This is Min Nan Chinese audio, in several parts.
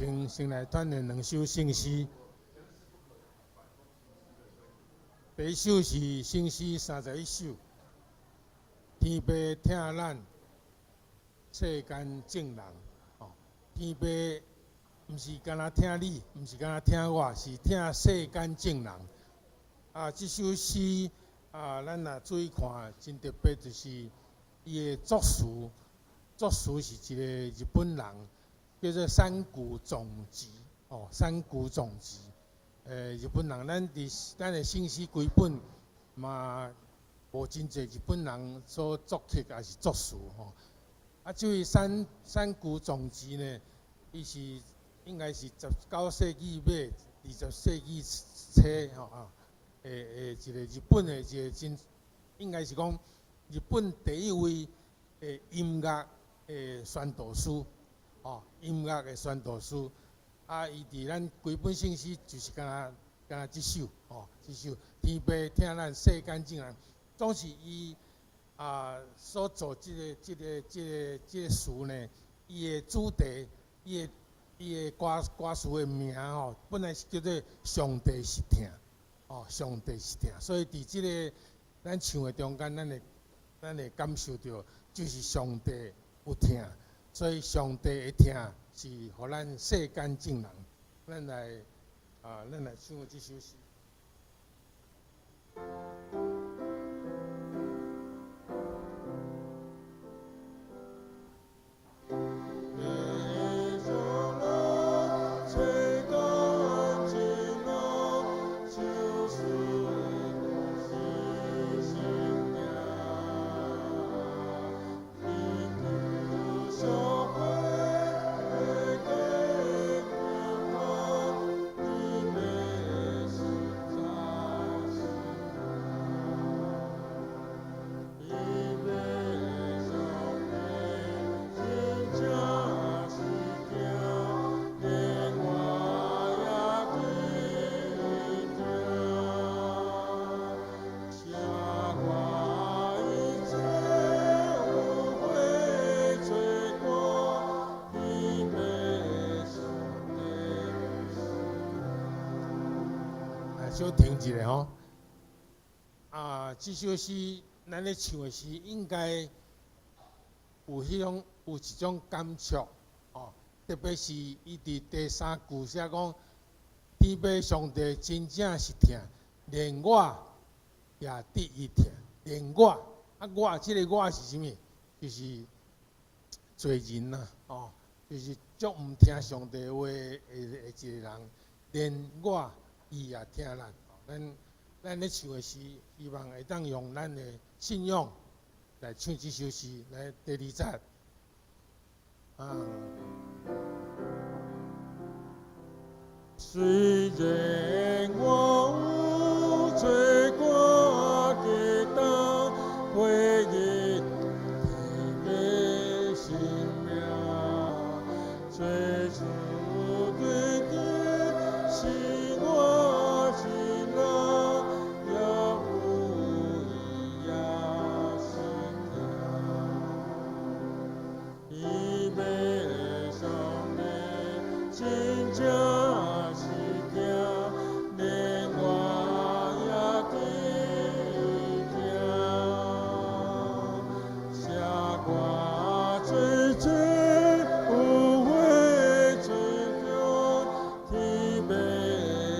前先來傳的兩首聖詩。第一首是聖詩31首，天父疼咱，世間眾人。哦，天父毋是干焦疼你，毋是干焦疼我，是疼世間眾人。啊，這首詩啊，咱若注意看，真特別，就是伊的作詞，作詞是一個日本人，叫做山谷總吉。哦，山谷總吉。日本人，咱佇咱的聖詩規本嘛無真濟日本人所作曲抑是作詞吼。啊，這位山谷總吉呢，伊是應該是19世紀尾、20世紀初吼啊，的一個日本的一個真，應該是講日本第一位的音樂的宣道師，哦，音樂的宣道師。啊，伊佇咱規本聖詩就是敢若這首，吼，這首天父疼咱世間眾人，總是伊啊所做這個詞呢，伊的主題，伊的歌詞的名吼，本來是叫做上帝是疼，哦，上帝是疼，所以佇這个咱唱的中間，咱會感受著，就是上帝有疼，所以上帝的疼是予咱世間眾人，咱來唱這首詩。小停一下吼，啊，這首詩咱咧唱的時，應該有彼種有一種感觸，哦，特別是伊佇第三句寫講，天父上帝真正是疼，連我也得伊疼，連我，啊，我這个我是啥物？就是罪人呐，哦，就是足毋聽上帝話的一個人，連我伊也疼咱。咱咧唱的時，希望會當用咱的信仰來唱這首詩。來，第二節。啊。雖然我有罪過擔當，回憶天的生命，最初對的是我是人，也有伊也是疼。天父上帝真正是疼，連我也得伊疼。寫我罪債有悔罪中，天父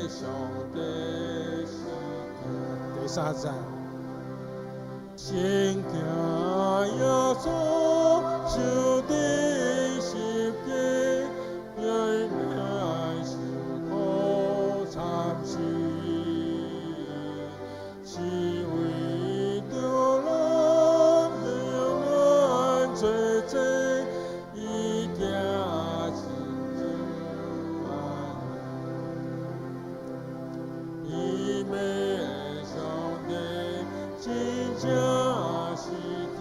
上帝是疼。第三節。先行耶穌受釘十架，為命受苦慘死，是為著咱免咱罪債，伊疼真久安。天父上帝真正是疼，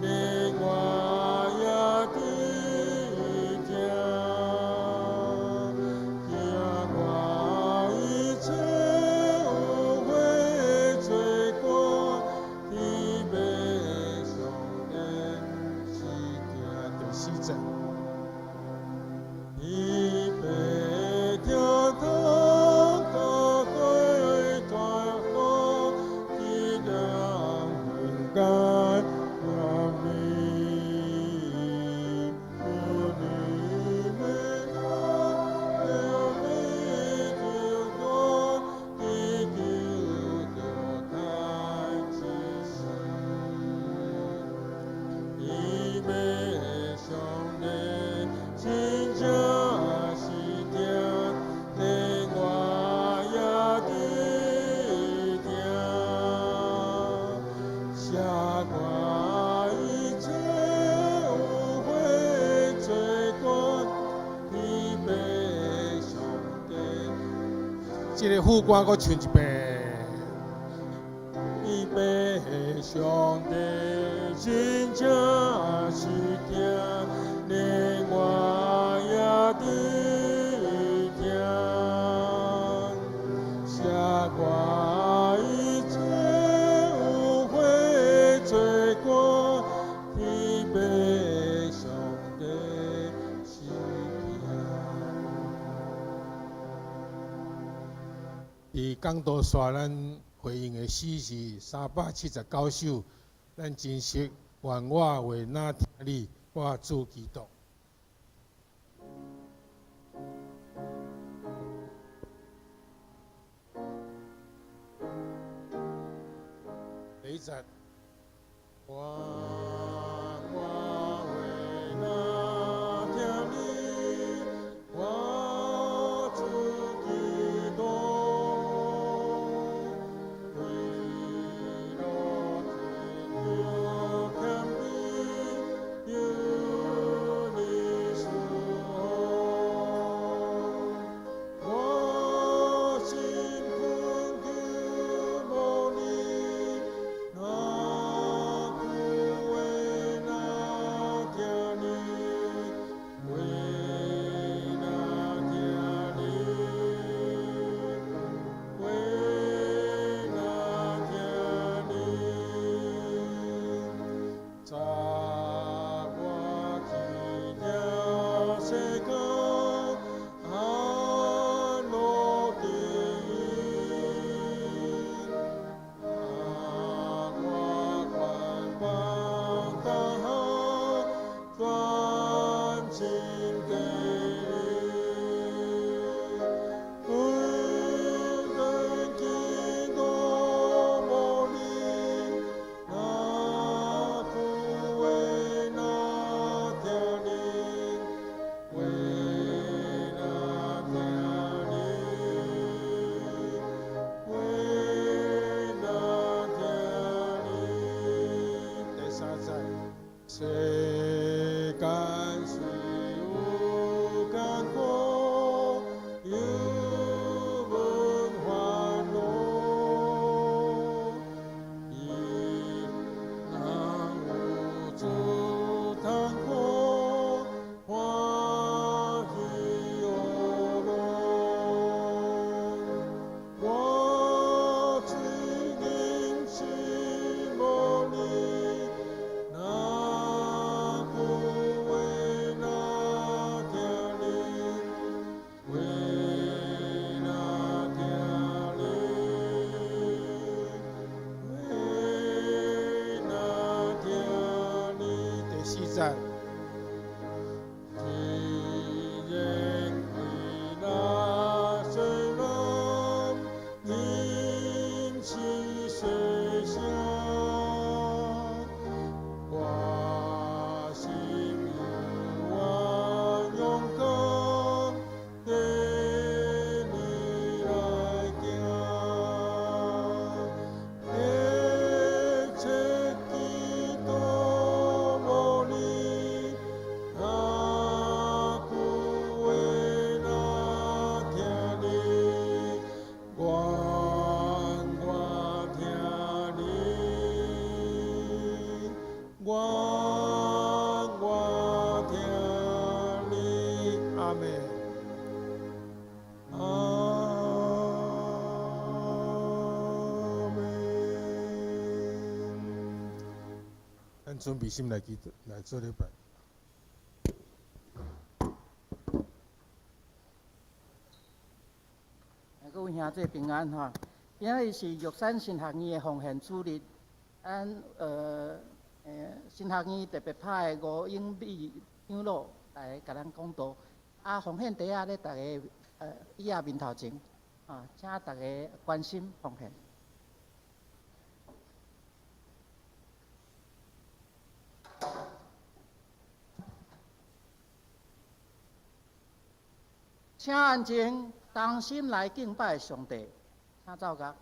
連我這个副歌閣唱一遍。天父上帝真正是疼，連我也佇疼，赦我一切有悔罪過，天父上帝是疼。佇講道煞，咱回應的詩是379首，咱珍惜願我話若疼你，我主基督。第一節，願我話若疼你，我主基督，為了天謙卑，求你賜福。我心懇求無你，若久話若疼你，話若疼你，話若疼你，載我去行世間安樂地，啊，我願放膽專心給你，恩典基督無你，若久話若疼你，話若疼你，話若疼你。第三節，世間雖有艱苦，猶無煩惱，伊若有主同苦，歡喜樂樂。我雖認識無你，若久話若疼你，話若疼你，話若疼你。第四節，既然為那雖然認識世上，我心猶願勇敢跟你來行，一切基督無你，若久話若疼你，願我疼你，願我疼你，阿們。阿們。咱準備心來祈禱，來做禮拜。各位兄弟平安吼！今仔日是玉山神學院的奉獻主日，咱神學院特別派吳英美長老來共咱講道。啊，奉獻袋仔咧，逐家椅仔面頭前，啊，請逐家關心奉獻。請安靜，同心來敬拜上帝。請奏樂。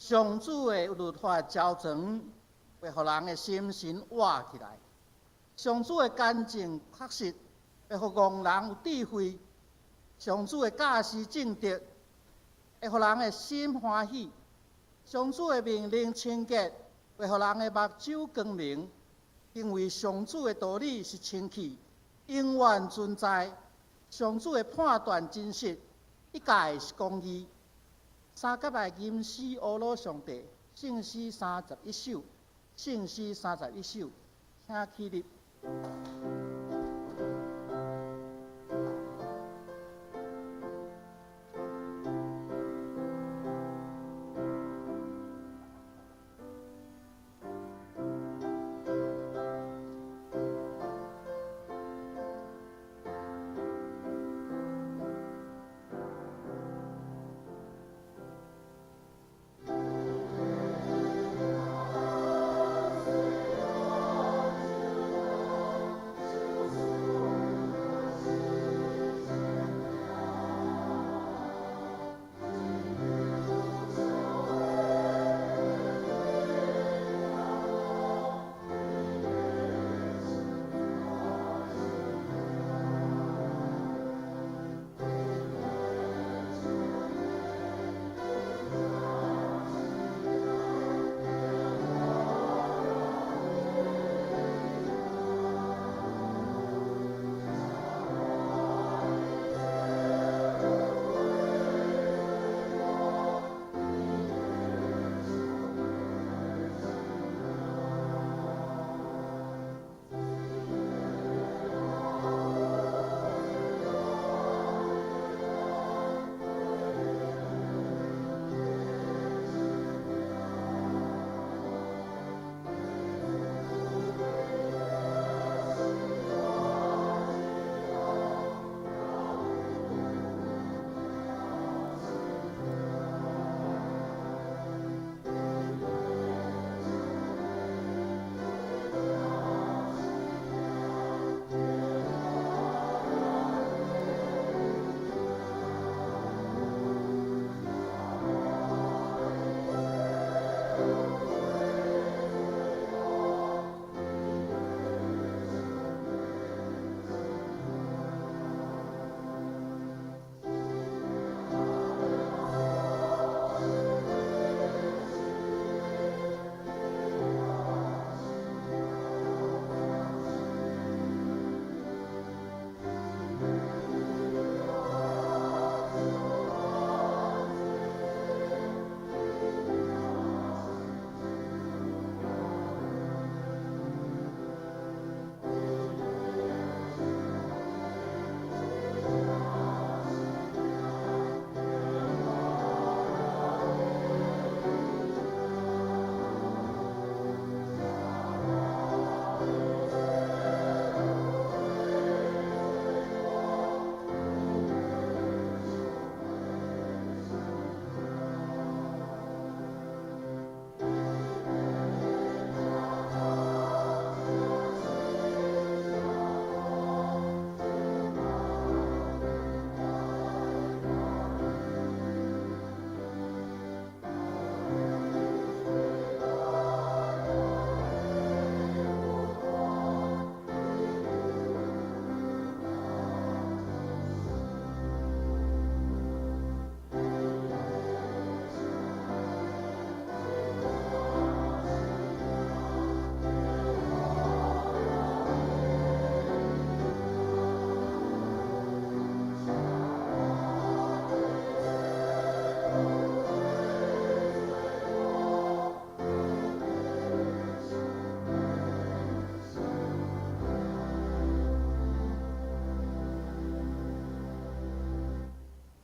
上主的律法齊全，會予人的心神活起來。上主的乾淨確實，會予戇人有智慧。上主的教示正直，會予人的心歡喜。上主的命令清潔，會予人的目睭光明。因為上主的道理是清氣，永遠存在。上主的判斷真實，一概是公義。三甲來吟詩呵咾上帝，聖詩三十一首，聖詩三十一首，請起立。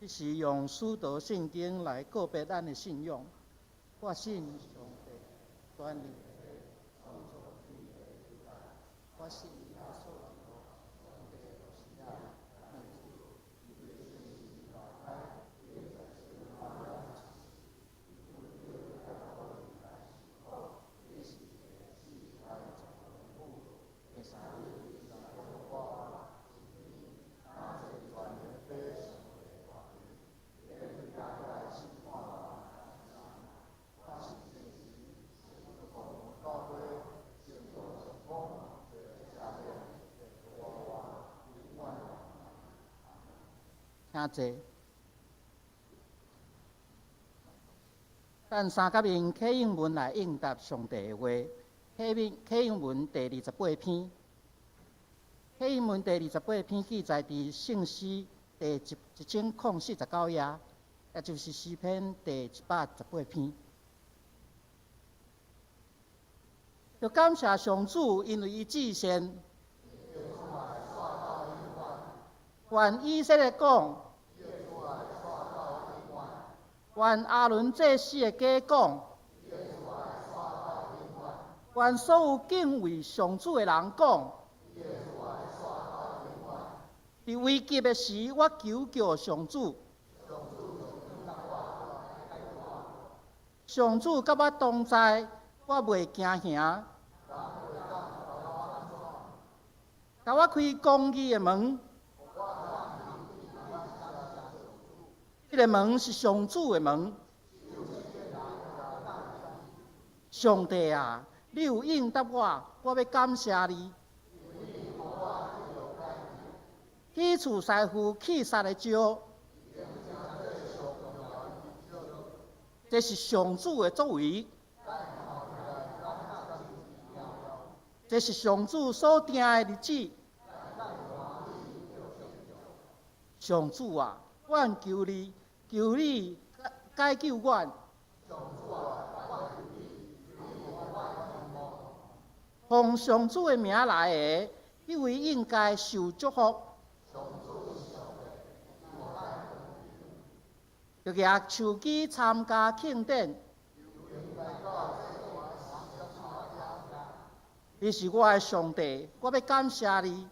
這是用使徒信經來告白咱的信仰。我信上帝，全能的創造天地的，我信耶穌基督，上帝的獨生子。請坐。咱三甲面啟應文來應答上帝的話，啟應啟應文第二十八篇。啟應文第二十八篇記載佇聖詩第1049頁，也就是詩篇第118篇。就感謝上主，因為伊至善。願以色列講，願亞倫祭司的家講，願所有敬畏上主的人講。佇危急的時，我求叫上主，上主佮我同在，我袂驚嚇。共我開公義的門，這个門是上主的門。上帝啊，你有應答我，我欲感謝你。去除師傅去殺的招，這是上主的作為，這是上主所定的日子。上主啊，阮求你，求你解救阮。奉上主的名來的，彼位應該受祝福。就舉手機參加慶典。你是我的上帝，我欲感謝你。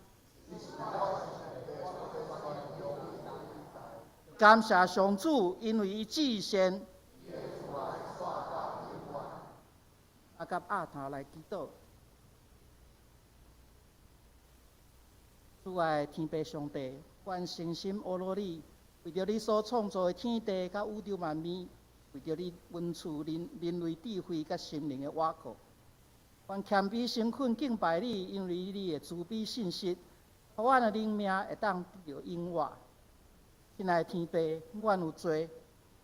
感謝上主，因為伊至善。啊，佮阿頭來祈禱。主愛天父上帝，阮誠心阿羅你，為著你所創造的天地佮宇宙萬物，為著你恩賜人人類智慧佮心靈的倚靠，阮謙卑誠懇敬拜你，因為你的慈悲信實，予阮的靈命會當得著永活。親愛的天父，阮有罪，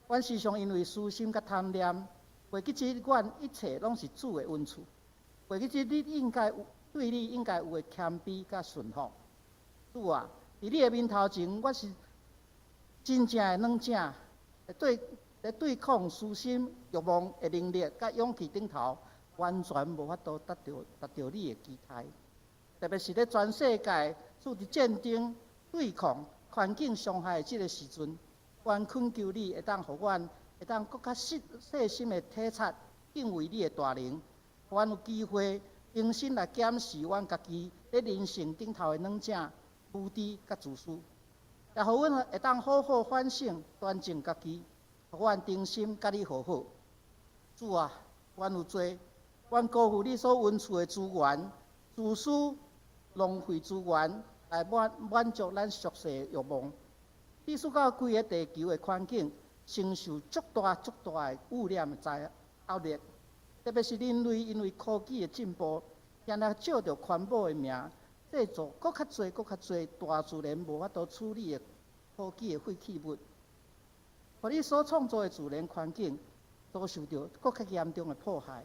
阮時常因為私心佮貪念，袂記得阮一切攏是主的恩賜，袂記得你應該有對你應該有的謙卑佮順服。主啊，佇你的面頭前，我是真正的軟正，對咧對抗私心、欲望的能力佮勇氣頂頭，完全無法度達著達著你的期待。特別是咧全世界處佇戰爭、對抗、環境傷害的這个時陣，阮懇求你會當予阮會當閣較細細心的體察、敬畏你的大能，予阮有機會重新來檢視阮家己咧人生頂頭的軟正、無知佮自私，也予阮會當好好反省、端正家己，予阮重新佮你和好。主啊，阮有罪，阮辜負你所恩賜的資源，自私浪費資源來滿滿足咱俗世的欲望，致使到規个地球的環境承受足大足大的污染的災壓力。特別是人類因為科技的進步，定定借著環保的名，製造閣較濟、閣較濟大自然無法度處理的科技的廢棄物，予你所創造的自然環境遭受著閣較嚴重的破壞。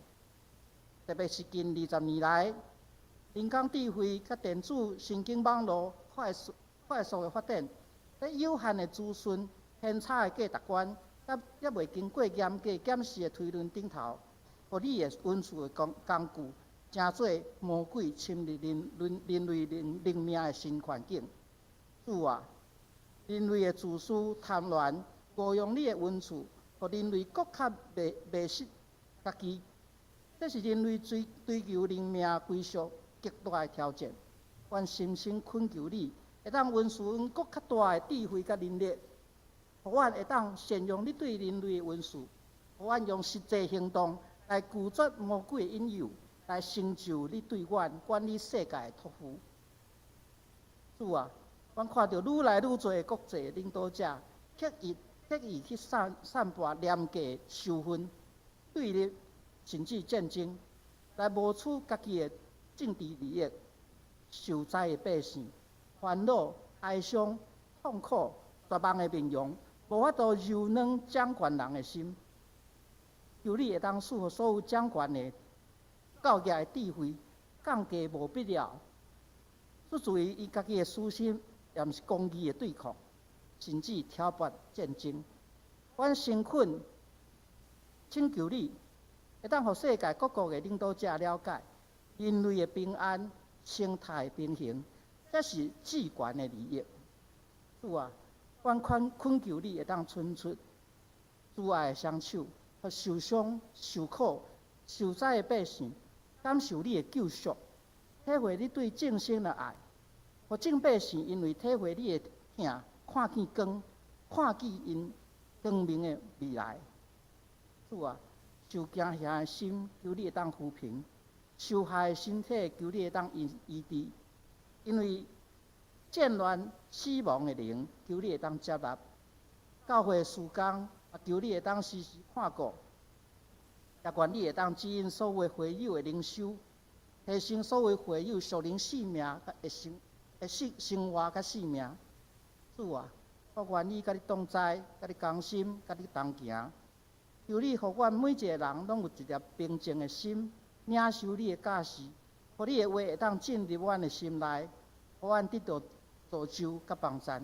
特別是近20年來，人工智慧佮電子神經網路快速快速的發展，佇有限的資訊、偏差的價值觀，佮猶未經過嚴格檢視的推論頂頭，予你的恩賜的工工具，成做魔鬼侵入人人人類靈靈命的新環境。主啊，人類的自私、貪婪、誤用你的恩賜，予人類閣較迷迷失家己。這是人類追追求靈命歸屬極大的挑戰。阮深深懇求你，會當恩賜阮閣較大的智慧佮能力，予阮會當善用你對人類的恩賜，予阮用實際行動來拒絕魔鬼的引誘，來成就你對阮管理世界的託付。主啊，阮看著愈來愈濟的國際領導者刻意刻意去散散播廉價仇恨、對立，甚至戰爭，來謀取家己的政治利益。受災的百姓，煩惱、哀傷、痛苦，絕望的面容，無法度柔軟掌權人的心。求你會當賜予所有掌權的教業的智慧，降低無必要出自於伊家己的私心，也毋是公義的對抗，甚至挑撥戰爭。阮誠懇請求你，會當予世界各國的領導者了解，人類的平安、生態平衡，這是至懸的利益。主啊，阮懇求你會當伸出慈愛的雙手，予受傷、受苦、受災的百姓感受你的救贖，體會你對眾生的愛，予眾百姓因為體會你的疼，看見光，看見𪜶光明的未來。主啊，受驚嚇的心，求你會當撫平；受害的身體，求你會當醫治。因為戰亂死亡的靈，求你會當接納。教會的事工，求你會當時時看顧。也願你會當指引所有會友的靈修，提升所有會友屬靈性命的生活佮性命。主啊，我願意佮你同在，佮你同心，佮你同行。求你予阮每一個人攏有一粒平靜的心，領受你的教示，予你的話會當進入阮的心內，予阮得到造就佮幫贊。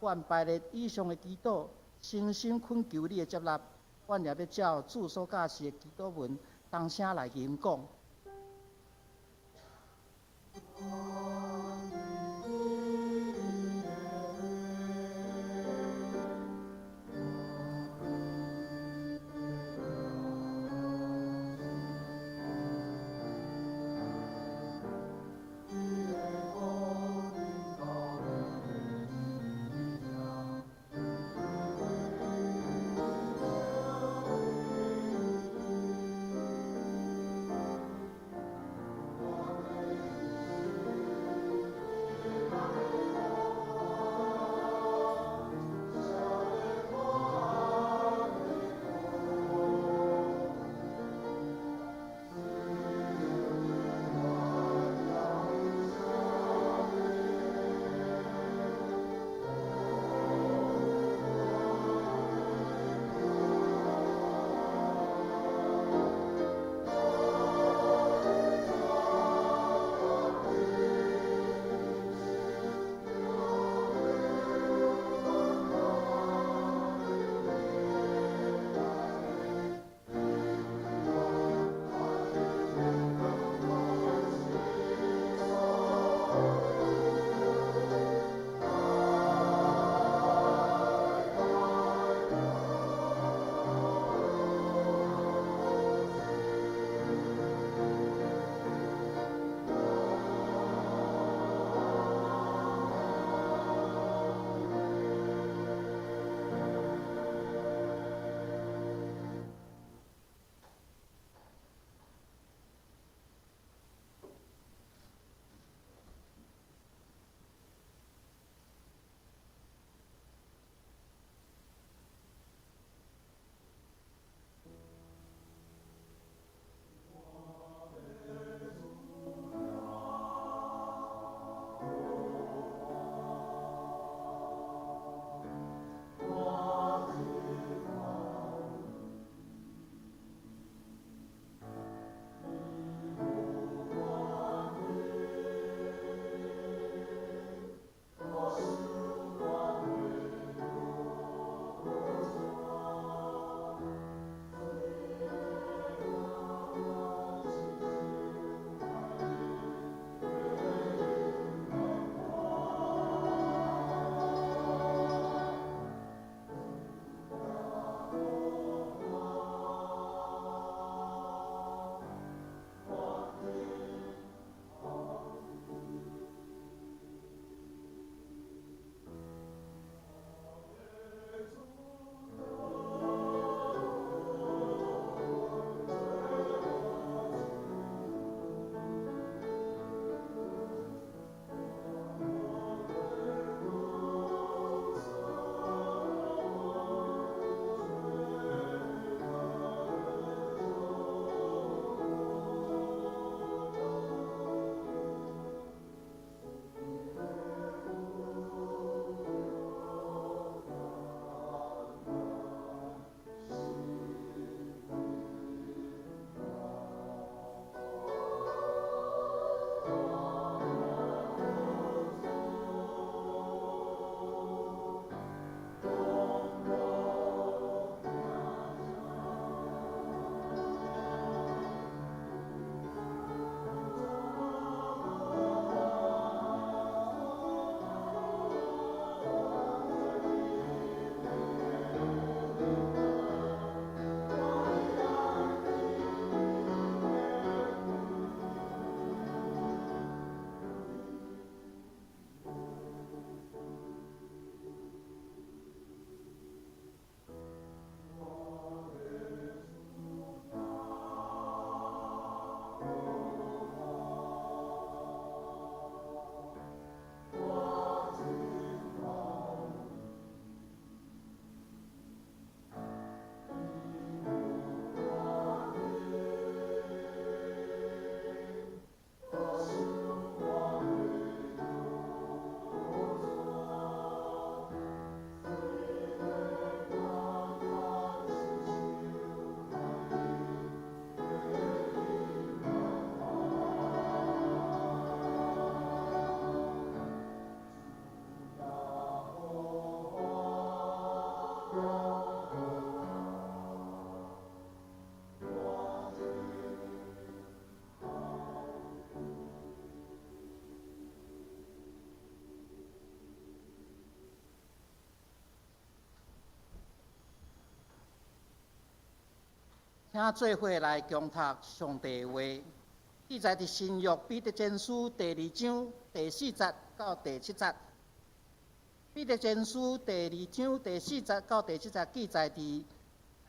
阮排列以上的祈禱，誠心懇求你的接納。阮也欲照主所教示的祈禱文，同聲來吟講。請做伙來恭讀上帝話，記載佇新約彼得前書第二章第四節到第七節。彼得前書第二章第四節到第七節記載佇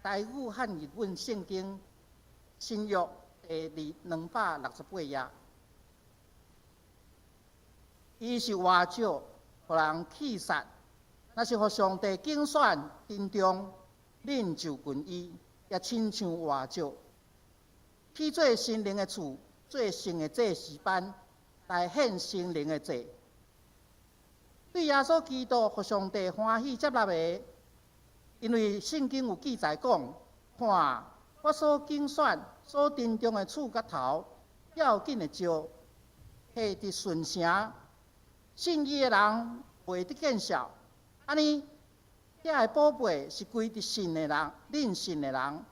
台語漢譯本聖經新約第268頁。伊是活石，予人棄殺，若是予上帝揀選珍重，恁就近伊，也親像活石，起做神靈的厝，做聖的祭司班，來獻神靈的祭。對耶穌基督，予上帝歡喜接納的，因為聖經有記載講：看，我所揀選、所珍重的厝角頭，要緊的石，下佇順城。信伊的人袂得見笑。按呢，遐个寶貝是歸佇信的人，恁信的人；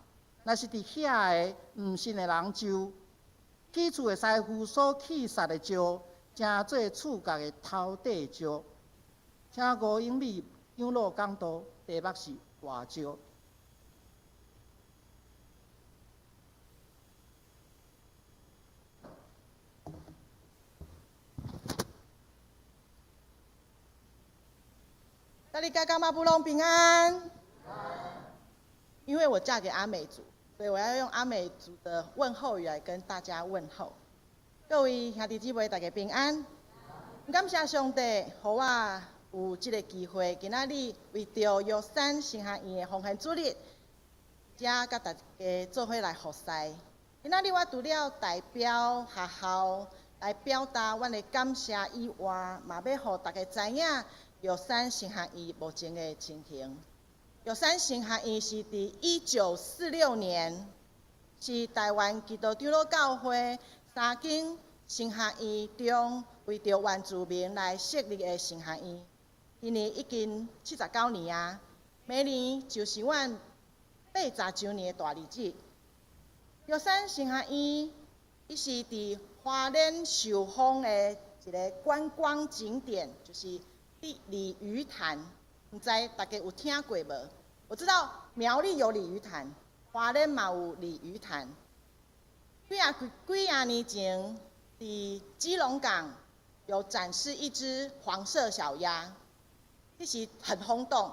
若是佇遐个毋信的人就起厝的師傅所棄殺的石，成做厝角的頭塊石。請吳英美長老講道，題目是活石。大家干嘛不弄平安？因為我嫁給阿美族，所以我要用阿美族的問候語來跟大家問候。各位兄弟姊妹，大家平安。感謝上帝，予我有這個機會，今仔日為著玉山神學院的奉獻主日，遮佮大家做伙來服侍。今仔日我除了代表學校來表達阮的感謝以外，嘛欲予大家知影。玉山神學院目前的情形。玉山神學院是佇1946年，是台灣基督長老教會三間神學院中，為著原住民來設立的神學院。今年已經79年啊，明年就是阮80週年的大日子。玉山神學院，伊是佇花蓮壽豐的一个觀光景點，就是。鯉魚潭，毋知大家有聽過無？我知道苗栗有鯉魚潭，花蓮嘛有鯉魚潭。幾仔幾仔年前，佇基隆港有展示一隻黃色小鴨，其實很轟動，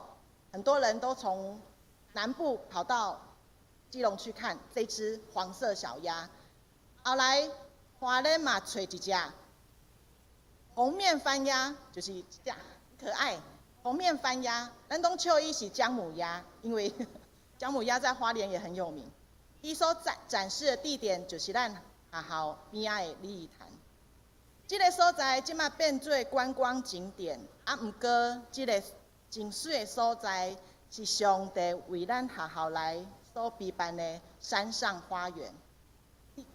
很多人都從南部跑到基隆去看這隻黃色小鴨。後來花蓮嘛揣一隻紅面番鴨，就是這隻。可愛，紅面番鴨，咱攏笑伊是薑母鴨，因為薑母鴨在花蓮也很有名。伊所展示的地點就是咱學校邊仔的鯉魚潭。這个所在這馬變做觀光景點，啊，毋過這个真媠的所在是上帝為咱學校來所備辦的山上花園。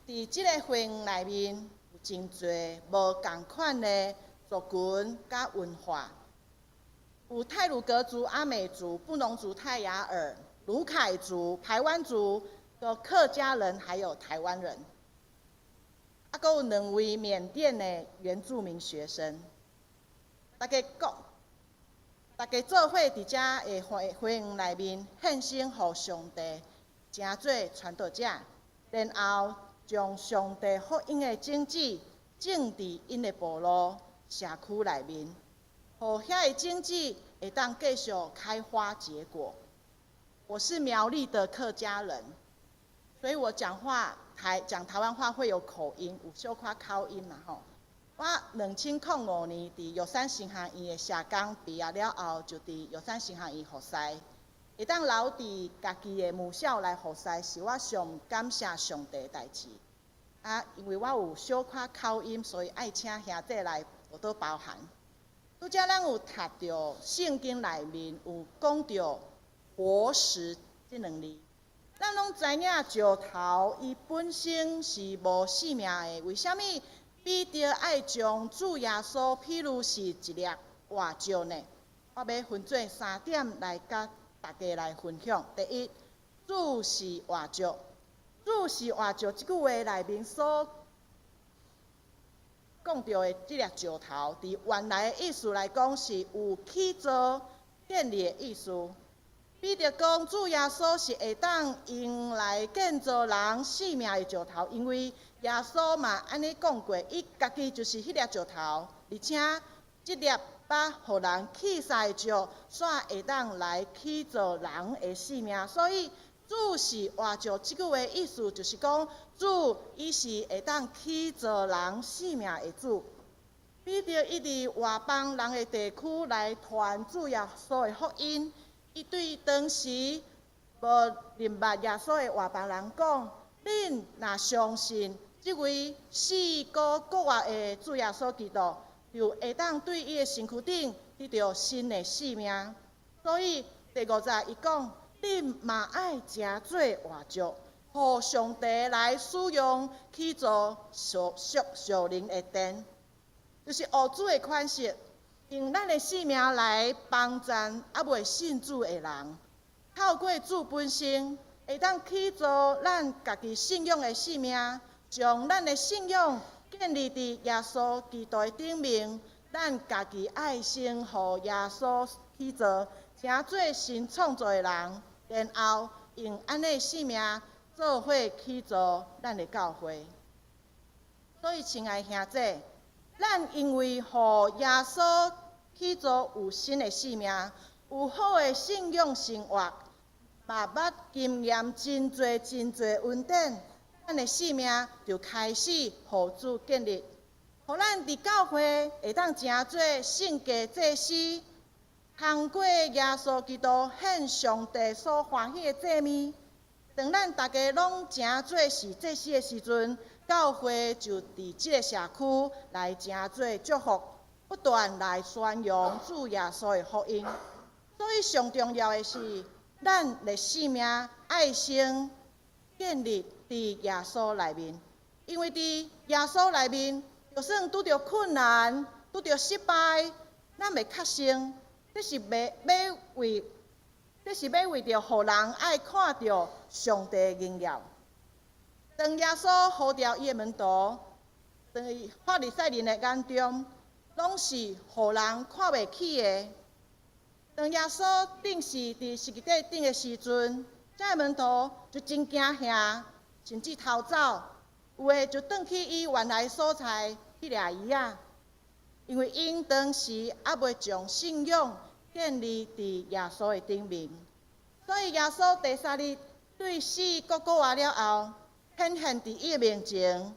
佇這个花園內面有真濟無仝款的族群佮文化。有太魯閣族、阿美族、布農族、泰雅爾、魯凱族、排灣族的客家人，還有台灣人。啊，閣有兩位緬甸的原住民學生。大家講，大家做伙佇遮的花園內面獻身予上帝，成做傳道者，然後將上帝福音的種子種佇𪜶的部落社區內面。予遐个種子會當繼續開花結果。我是苗栗的客家人，所以我講話講台灣話會有口音，有小可口音嘛吼。我2005年佇玉山神學院的社工畢業了後，就佇玉山神學院服侍。會當留佇家己的母校來服侍，是我上感謝上帝的代誌。啊，因為我有小可口音，所以愛請兄弟來多多包涵。拄才咱有讀著聖經內面有講著活石這兩字，咱攏知影石頭伊本身是無性命的，為啥物彼得愛將主耶穌譬如是一粒活石呢？我欲分做三點來佮大家來分享。第一，主是活石，主是活石這句話內面所講著的這粒石頭，佇原來的意思來講是有起造建立的意思。彼得講，主耶穌是會當用來建造人性命的石頭，因為耶穌嘛按呢講過，伊家己就是彼粒石頭，而且這粒捌予人棄殺的石，煞會當來起造人的性命。所以主是活石，這句話意思就是講，主伊是會當起造人性命的主。彼得伊佇外邦人的地區來傳主耶穌的福音。伊對當時無認捌耶穌的外邦人講：恁若相信這位死閣復活的主耶穌基督，就會當對伊的身軀頂得著新的生命。所以第五節伊講：恁嘛愛成做活石，予上帝來使用去做屬屬屬靈的殿，就是學主的款式。用咱的性命來幫贊猶未信主的人，透過主本身，會當起造咱家己信仰的性命，將咱的信仰建立佇耶穌基督的頂面。咱家己愛先予耶穌起造，成做新創造的人，然後用按呢性命做伙起造咱的教會。所以，親愛兄弟，咱因為予耶穌起造有新的性命，有好的信仰生活，嘛捌經驗真濟真濟恩典，咱的性命就開始予主建立，予咱佇教會會當成做聖潔祭司，通過耶穌基督獻上帝所歡喜的祭物。當咱大家攏成做是祭司的時陣，教會就佇這个社區來成做祝福，不斷來宣揚主耶穌的福音。所以上重要的是，咱的性命愛先建立佇耶穌內面，因為佇耶穌內面，就算拄著困難、拄著失敗，咱會確信，這是欲為著予人愛看著上帝的榮耀。當耶穌呼召伊的門徒，佇法利賽人的眼中，攏是予人看袂起的。當耶穌釘死佇十字架頂的時陣，這个門徒就真驚嚇，甚至逃走，有的就轉去伊原來所在去掠魚仔，因為𪜶當時猶未將信仰建立佇耶穌的頂面，所以耶穌第三日對死閣復活了後，顯現佇伊的面前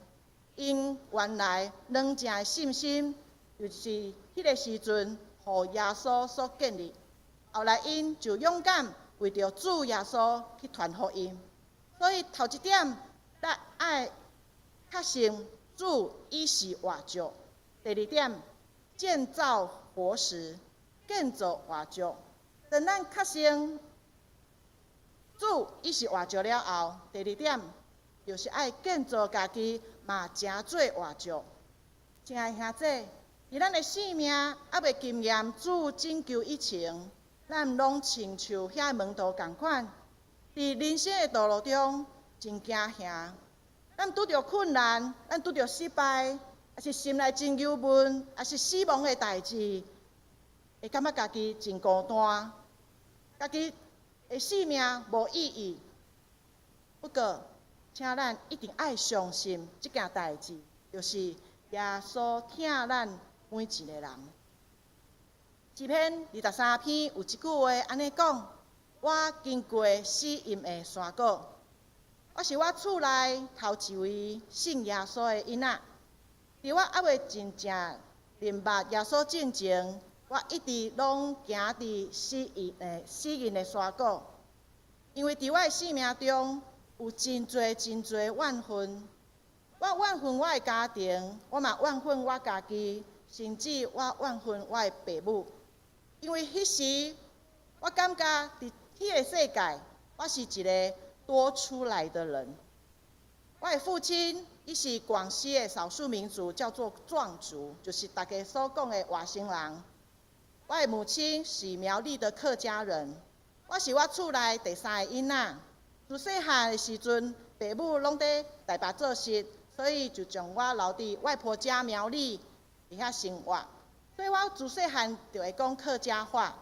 ，𪜶原來軟正的信心，就是彼个時陣，予耶穌所建立。後來𪜶就勇敢為著主耶穌去傳福音。所以頭一點，咱愛確信主伊是活石。第二點，建造活石，建造活石。當咱確信主伊是活石了後，第二點就是愛建造家己嘛，成做活石。親愛兄弟，佇咱的生命猶未經驗主拯救以前，咱攏親像遐門徒仝款，佇人生的道路中真驚嚇。咱拄著困難，咱拄著失敗，抑是心內真憂悶，抑是死亡的代誌，會感覺家己真孤單，家己的生命無意義。不過，請咱一定愛相信這件代誌，就是耶穌疼咱每一个人。詩篇23篇有一句話按呢講：我經過死蔭的山谷，我是我厝內頭一位信耶穌的囡仔。佇我猶未真正認捌耶穌進前，我一直攏行佇死蔭的山谷，因為佇我的生命中有真濟真濟怨恨，我怨恨我的家庭，我嘛怨恨我家己，甚至我怨恨我的爸母。因為彼時我感覺佇彼个世界，我是一个多出來的人。我的父親伊是廣西的少數民族，叫做壯族，就是大家所講的外省人。我的母親是苗栗的客家人。我是我厝內第三个囡仔。自細漢的時陣，爸母攏佇台北做事，所以就將我留佇外婆家苗栗佇遐生活。所以我自細漢就會講客家話。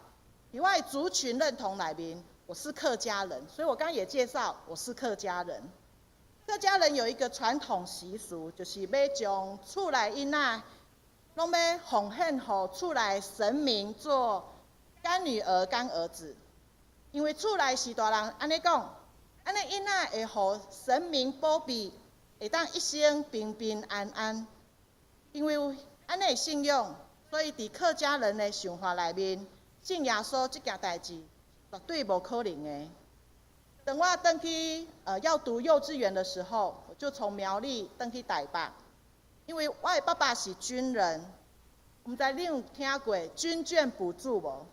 佇我的族群認同內面，我是客家人，所以我剛剛也介紹我是客家人。客家人有一個傳統習俗，就是欲將厝內囡仔攏欲奉獻予厝內神明做乾女兒、乾兒子。因為厝內序大人按呢講，按呢囡仔會予神明保庇，會當一生平平安安。因為有按呢信仰，所以佇客家人的想法內面，信耶穌這件代誌絕對無可能的。等我轉去要讀幼稚園的時候，我就從苗栗轉去台北，因為我的爸爸是軍人，毋知你有聽過軍眷補助無？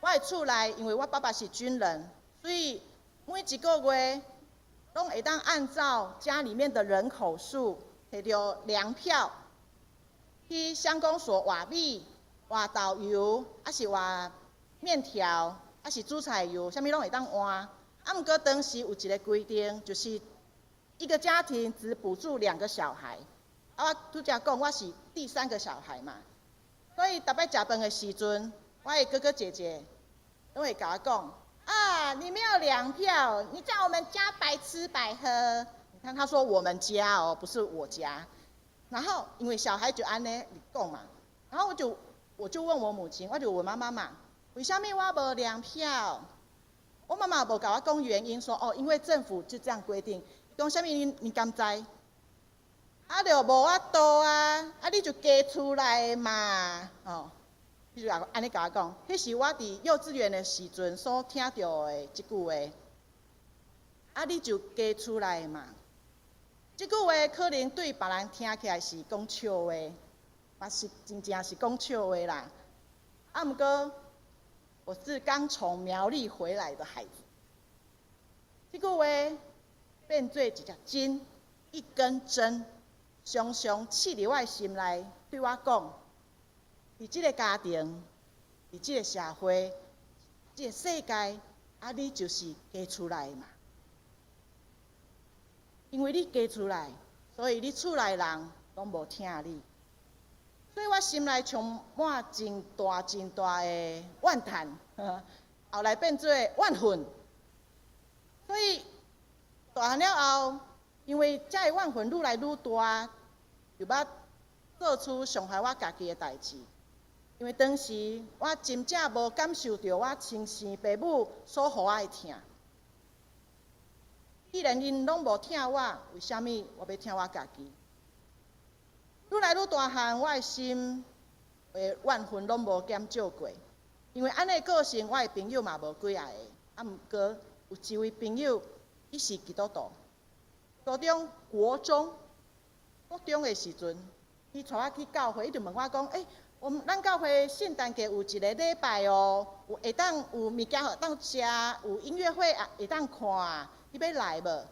我的厝內，因為我爸爸是軍人，所以每一個月攏會當按照家裡面的人口數，提著糧票去鄉公所換米、換豆油，抑是換麵條，抑是煮菜油，啥物攏會當換。啊，毋過當時有一個規定，就是一個家庭只補助兩個小孩。啊，我拄才講我是第三個小孩嘛，所以逐擺食飯的時陣，我的哥哥姐姐攏會共我講：啊，你沒有糧票，你在我們家白吃白喝。你看他說我們家哦，不是我家。然後因為小孩就按呢講嘛，然後我就問我母親，我就問媽媽嘛，為啥物我無糧票？我媽媽無共我講原因，說哦，因為政府就這樣規定。講啥物你敢知？啊，就無法度啊，啊你就嫁出來嘛，哦，伊就按呢共我講，彼是我佇幼稚園的時陣所聽著的這句話。啊，你就嫁出來嘛。這句話可能對別人聽起來是講笑話，嘛是真正是講笑話啦。啊，毋過我是剛從苗栗回來的孩子，這句話變做一隻針，一根針，常常刺佇我的心內，對我講：佇這个家庭，佇這个社會，這个世界，啊，你就是嫁出來嘛。因為你嫁出來，所以你厝內人攏無疼你。所以我心內充滿真大真大的怨嘆，後來變做怨恨。所以大漢了後，因為這个怨恨愈來愈大，就欲做出傷害我家己的代誌。因為當時我真正無感受著我親生爸母所予我的疼。既然𪜶攏無疼我，為啥物我欲疼我家己？愈來愈大漢，我的心的怨恨攏無減少過。因為按呢個性，我的朋友嘛無幾仔个。啊，毋過有一位朋友，伊是基督徒。高中、國中、國中的時陣，伊帶我去教會，伊就問我講：欸，我們咱教會聖誕節有一個禮拜哦，有會當有物件會當食，有音樂會啊會當看，你欲來無？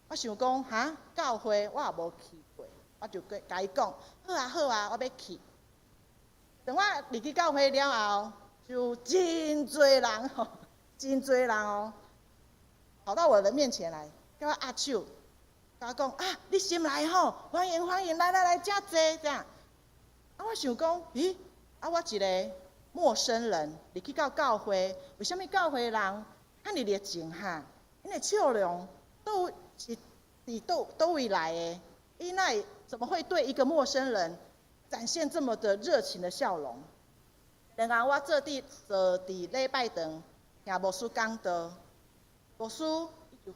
我想講哈，教會我也無去過，我就共伊講，好啊好啊，我欲去。等我入去教會了後，就真濟人吼，真濟人哦，跑到我的面前來，共我握手，共我講啊，你新來吼，歡迎歡迎，來來來，遮坐這樣。啊，我想講，咦，啊，我一個陌生人入去到教會，為啥物教會人遐爾熱情哈？𪜶的笑容都是佇佗位來的？伊哪會怎麼會對一個陌生人展現這麼的熱情的笑容？然後我坐佇禮拜堂聽牧師講道，牧師就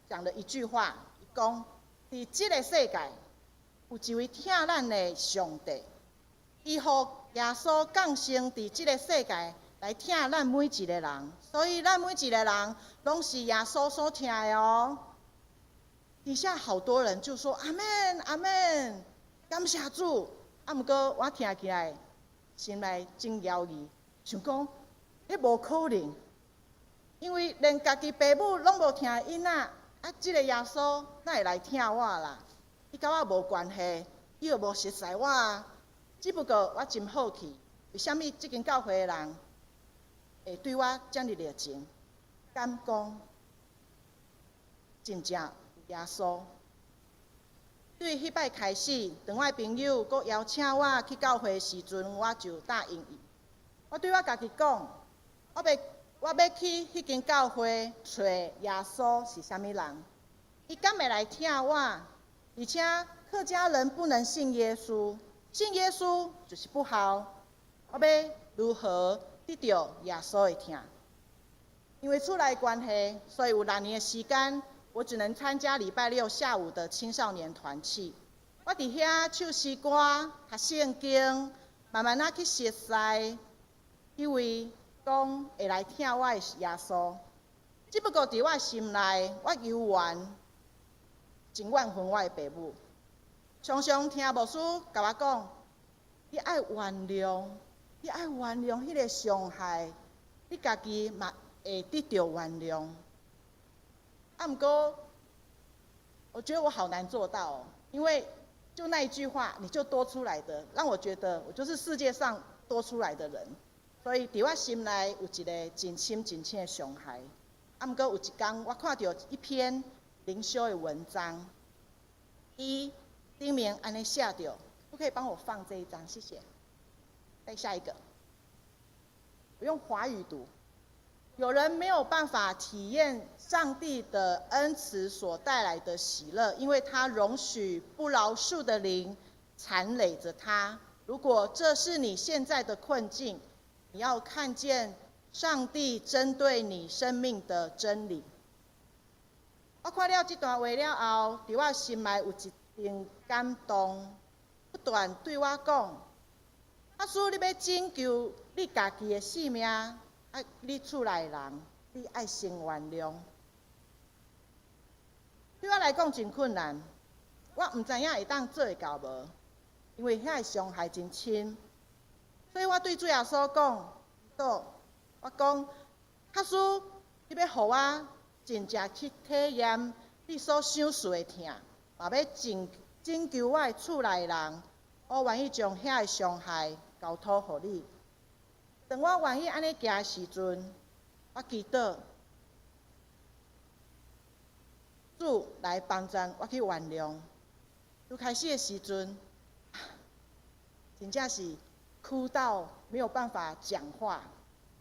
講了一句話，伊講：佇這个世界有一位疼咱的上帝，伊予耶穌降生佇這个世界來疼咱每一个人，所以咱每一个人攏是耶穌所疼的哦。底下好多人就說阿們阿們，感謝主。啊，毋過我聽起來心內真猶豫，想講，彼無可能，因為連家己爸母攏無疼囡仔，啊，這个耶穌哪會來疼我啦？伊佮我無關係，伊又無熟似我啊。只不過我真好奇，為啥物這間教會的人會對我遮爾熱情？敢講真正有耶穌？對彼擺開始，當我的朋友閣邀請我去教會時陣，我就答應伊。我對我家己講，我欲我我欲去彼間教會揣耶穌是啥物人？伊敢會來疼我？而且客家人不能信耶穌，信耶穌就是不孝。我欲如何得著耶穌的疼？因為厝內關係，所以有6年的時間，我只能參加禮拜六下午的青少年團契。我佇遐唱詩歌、讀聖經，慢慢仔去熟似彼位講會來疼我的耶穌。只不過佇我心內，我猶原真怨恨我的爸母。常常聽牧師共我講：你愛原諒，你愛原諒彼个傷害，你家己嘛會得著原諒。啊，毋過，我覺得我好難做到哦，因為就那一句話，你就多出來的，讓我覺得我就是世界上多出來的人。所以佇我心內有一个真深真深的傷害。啊，毋過有一工，我看著一篇靈修的文章，伊頂面按呢寫著，可不可以幫我放這一張？謝謝。再下一個，我用華語讀。有人沒有辦法體驗上帝的恩慈所帶來的喜樂，因為他容許不饒恕的靈纏累着他。如果這是你現在的困境，你要看見上帝針對你生命的真理。我看了這段話了後，佇我心內有一陣感動，不斷對我講：假使你欲拯救你家己的性命，啊，你厝內人，你愛先原諒。對我來講真困難，我毋知影會當做會到無，因為遐个傷害真深。所以我對主耶穌講，我講，假使你欲予我真正去體驗你所賞賜的疼，嘛欲拯救我的厝內人，我願意將遐个傷害交託予你。當我願意按呢行的時陣，我祈禱主來幫助我去原諒。拄開始的時陣，真正是哭到沒有辦法講話，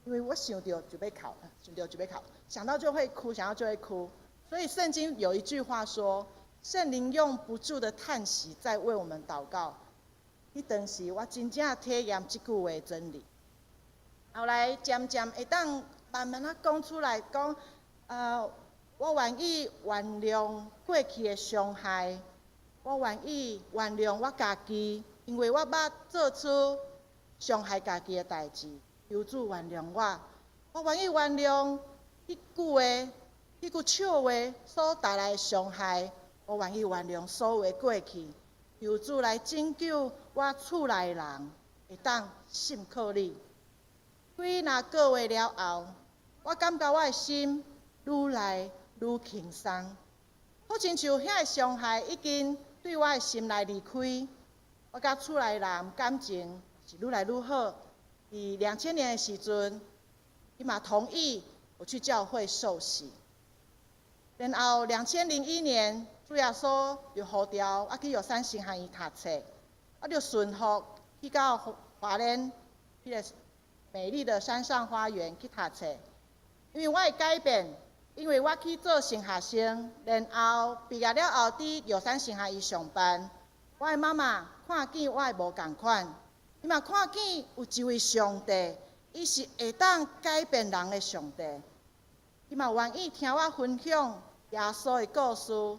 因為我想著就欲哭，想著就欲哭，想到就會哭，想到就會哭。所以聖經有一句話說：聖靈用不住的嘆息在為我們禱告。彼當時我真正體驗這句話真理。後來漸漸會當慢慢仔講出來，講，我願意原諒過去的傷害，我願意原諒我家己，因為我捌做出傷害家己的代誌，求主原諒我。我願意原諒彼句話、彼句笑話所帶來的傷害，我願意原諒所有的過去，求主來拯救我厝內人，會當信靠你。幾若個月了後，我感覺我的心愈來愈輕鬆，好親像遐个傷害已經對我的心內離開。我佮厝內人感情是愈來愈好。佇2000年的時陣，伊嘛同意我去教會受洗。然後2001年，主耶穌又呼召我去玉山神學院讀冊，我就順服去到花蓮彼个美麗的山上花園去讀冊。因為我的改變，因為我去做神學生，然後畢業了後佇玉山神學院上班。我的媽媽看見我的無仝款，伊嘛看見有一位上帝，伊是會當改變人的上帝。伊嘛願意聽我分享耶穌的故事，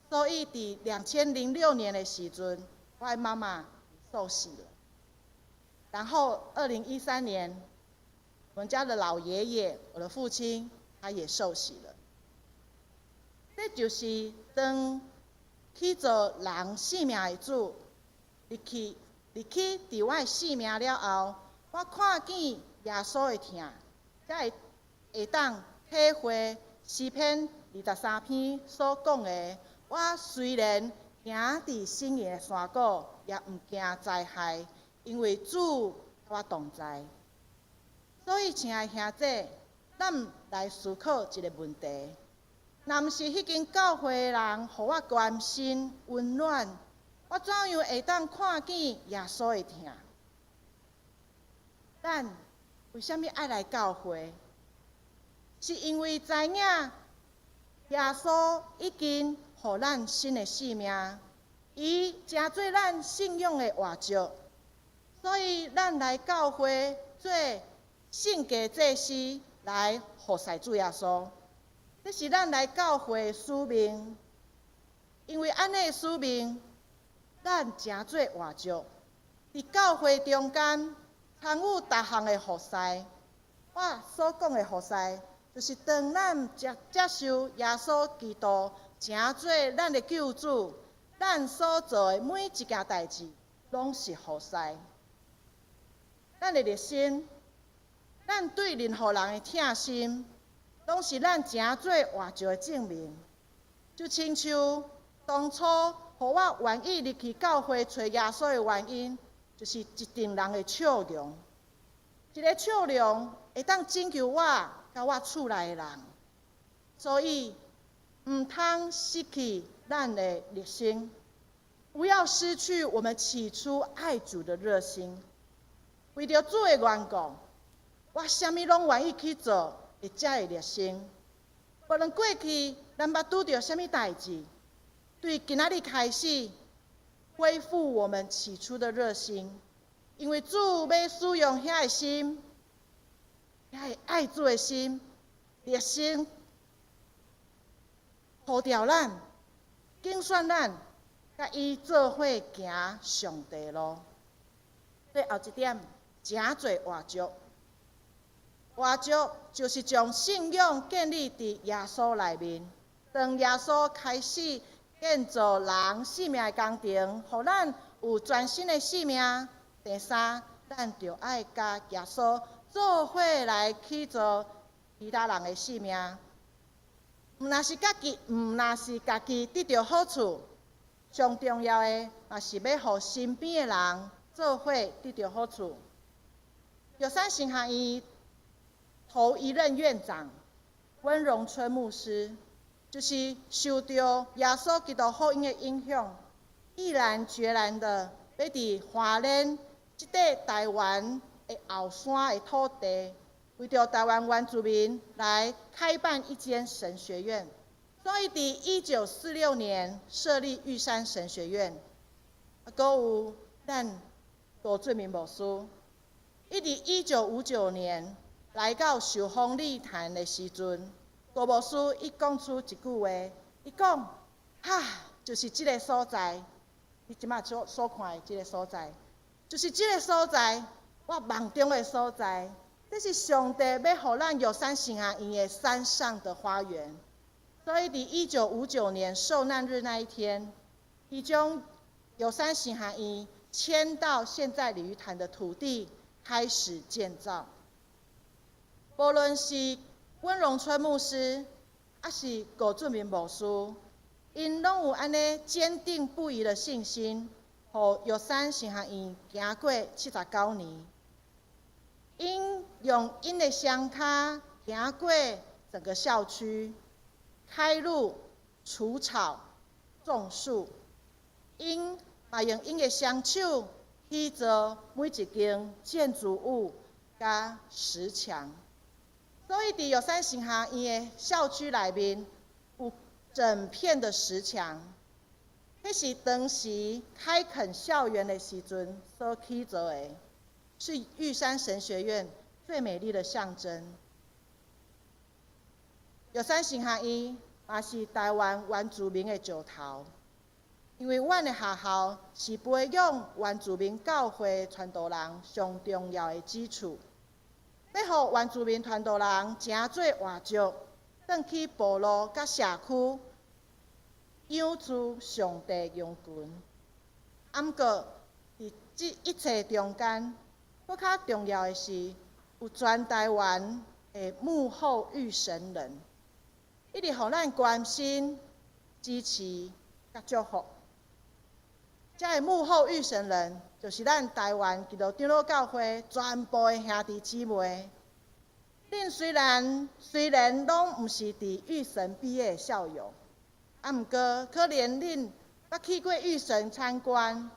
所以佇2006年的時陣，我的媽媽受洗了。然後2013年，我們家的老爺爺，我的父親，他也受洗了。這就是當去做人性命的主，入去佇我的性命了後，我看見耶穌的疼，才會當體會詩篇23篇所講的：我雖然行佇死蔭的山谷，也毋驚災害，因為主佮我同在。所以，親愛兄弟，咱來思考一个問題：若毋是彼間教會的人予我關心、溫暖，我怎樣會當看見耶穌的疼？咱為啥物愛來教會？是因為知影耶穌已經予咱新的生命，伊成做咱信仰的活石，所以咱來教會做聖潔祭司來服侍主耶穌。這是咱來教會的使命，因為按呢的使命，咱成做活石，佇教會中間參與逐項的服侍。我所講的服侍，就是當咱接受耶穌基督成做咱的救主，咱所做的每一件代誌，攏是服侍。咱的熱心，咱對任何人的疼心，攏是咱成做活石的證明。就親像當初予我願意入去教會揣耶穌的原因，就是一陣人的笑容，一个笑容會當拯救我佮我厝內的人。所以，毋通失去咱的熱心，不要失去我們起初愛主的熱心。為著主的緣故，我啥物攏願意去做，會才會熱心。無論過去咱捌拄著啥物代誌，對今仔日開始恢復我們起初的熱心，因為主欲使用遐个心，遐個愛主的心，熱心，呼召咱，揀選咱，佮伊做伙行上帝路。最後一點，誠做活石。活石就是將信仰建立佇耶穌內面。當耶穌開始建造人生命的工程，予咱有全新的生命。第三，咱就愛佮耶穌做伙來去造其他人的生命。毋若是家己得著好處，上重要的嘛是欲予身邊的人做伙得著好處。玉山神學院頭一任院長溫榮春牧師，就是受著耶穌基督福音的影響，毅然決然的欲佇花蓮這塊台灣的後山的土地，為著台灣原住民來開辦一間神學院。所以，佇1946年設立玉山神學院。啊，閣有咱杜俊明牧師，伊佇1959年來到壽豐禮壇的時陣，杜牧師伊講出一句話，伊講：哈，就是這个所在，你這馬所看的這个所在，就是這个所在，我夢中的所在。這是上帝欲予咱玉山神學院的山上的花園。所以，佇1959年受難日那一天，伊將玉山神學院遷到現在鯉魚潭的土地，開始建造。無論是溫榮春牧師，抑是高俊明牧師，𪜶攏有按呢堅定不移的信心，予玉山神學院行過79年。𪜶用𪜶的雙跤行過整個校區，開路、除草、種樹。𪜶嘛用𪜶的雙手起造每一間建築物佮石牆。所以，佇玉山神學院的校區內面，有整片的石牆，彼是當時開墾校園的時陣所起造的，是玉山神學院最美麗的象徵。玉山神學院嘛是台灣原住民的石頭，因為阮的學校是培養原住民教會傳道人上重要的基礎，欲予原住民傳道人誠做活石，轉去部落佮社區養膣上帝羊群。啊，毋過佇這一切中間，閣較重要的是，有全台灣的幕後預神人，一直予咱關心、支持佮祝福。這个幕後預神人，就是咱台灣基督長老教會全部的兄弟姊妹。恁雖然攏毋是佇玉神畢業的校友，啊，毋過可能恁捌去過玉神參觀，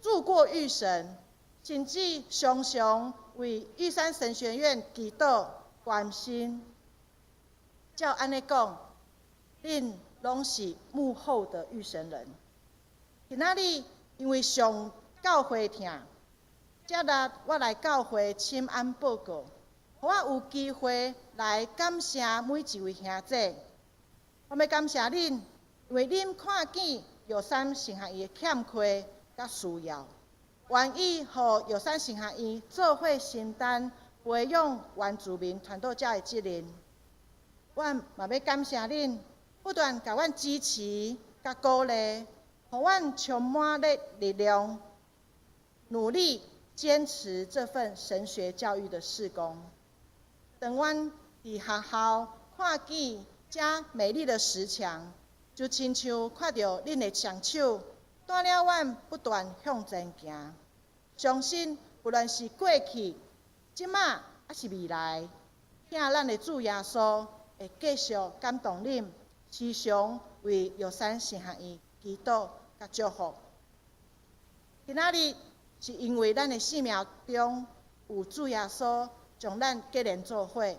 住過玉神，甚至常常為玉山神學院祈禱關心。照按呢講，恁攏是幕後的預審人。今仔日因為上教會疼，才力我來教會請安報告，予我有機會來感謝每一位兄姐。我欲感謝恁，因為恁看見玉山神學院的欠缺佮需要，願意予玉山神學院做伙承擔培養原住民傳道者的責任。阮嘛欲感謝恁，不斷共阮支持佮鼓勵，予阮充滿咧力量，努力堅持這份神學教育的事工。當阮佇學校看見遮美麗的石牆，就親像看著恁的雙手，帶領阮不斷向前行。相信不論是過去、這馬抑是未來，疼咱的主耶穌會繼續感動恁，時常為玉山神學院祈禱佮祝福。今仔日是因為咱的生命中有主耶穌將咱結連做伙，予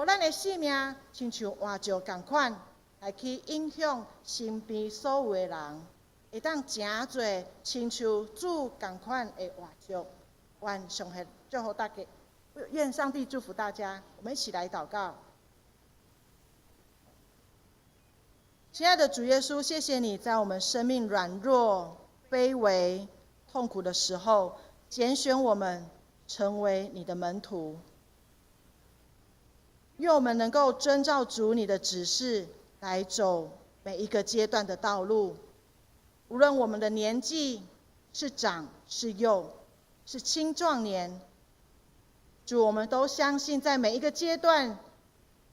咱的生命親像活石仝款，來去影響身邊所有的人，會當成做親像主仝款的活石。願上帝祝福大家，願上帝祝福大家。我們一起來禱告。親愛的主耶穌，謝謝你在我們生命軟弱、卑微、痛苦的時候，揀選我們成為你的門徒。願我們能夠遵照主你的指示來走每一個階段的道路，無論我們的年紀是長是幼，是青壯年，主，我們都相信在每一個階段